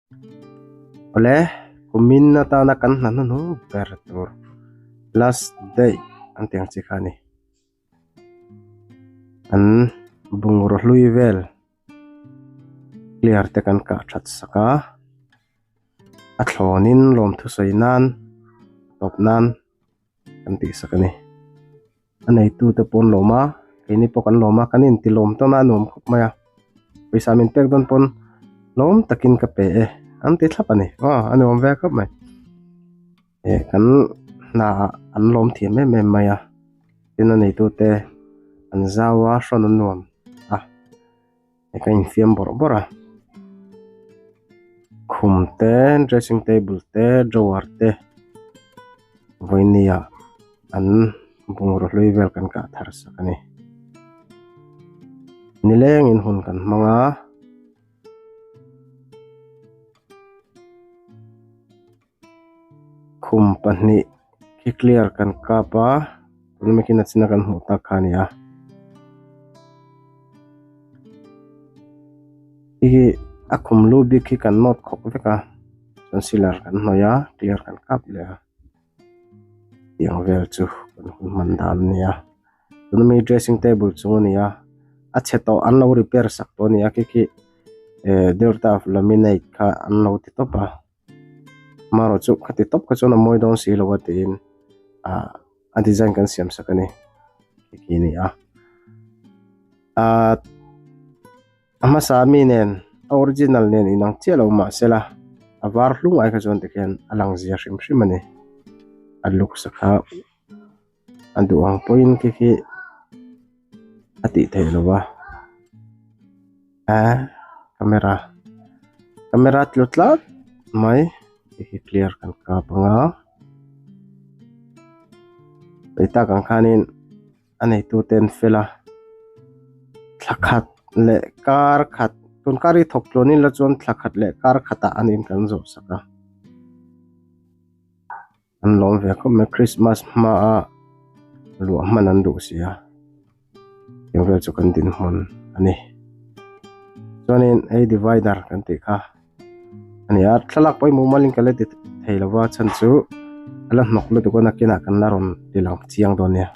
Awle kumin atana kan hna hnuhnung ber tur last day an tih ang chi kha a ni. An bungraw hlui vel clear te kan kah that sak a a thlawnin lawmthu sawi nan tawp nan kan tih sak a ni. A neitute pawh an lawm a keini pawh kan lawm a kan inti lawm tawn a a nuam khawp mai a pawisa min pek dawn pawn lawm takin ka pe e an ti thlap a ni aw a nuam ve khawp mai eh kan hna ah an lawm thiam em em mai a tin a neitute an zau a hrawn an nuam a eh ka infiam bawrh bawrh a khum te dressing table te drawer te vawinia an bungraw hlui vel kan kah thar sak a ni nilengin hun kan hmang a. Khum pahnih khi clear kan kap a tuna mi khi nachina kan hmuh tak kha a ni a hei hi a khum lu bik hi kan nawt khawk vek a chuan sealer kan hnawih a clear kan kap leh a tiang vel chu kan hun hman dan a ni a tuna mi dressing table chung a ni a a chhe tawh an lo repair sak tawh a ni a khi khi eh delta laminate kha an lo ti tawp a. Marawh chu khati tawp kha chuan a mawi dawn si lo a tiin ah a design kan siam sak a ni khi a ni a ah a hmasa mi nen a original nen inang chiah lo mahsela a var hlung ai kha chuan tikhian a lang zia hrim hrim a ni a looks a kha a duh ang pawhin khi khi a tih theih loh a ah camera camera tlu tlat mai hei hi clear kan kap ang a hei tak ang khanin a neitu te an fel a thla khat leh kar khat tun kar hi thawk tluan ila chuan thla khat leh kar khatah an in kan zawh sak a. An lawm ve khawp mai Christmas hma a luah hman an duh si a eng vel chu kan dinhmun a ni chuanin hei divider kan tih kha a ni a thlalak pawimawh malin ka la ti thei lova chhan chu a la hnawk lutuk a nakinah kan la rawn ti lang chiang dawn nia.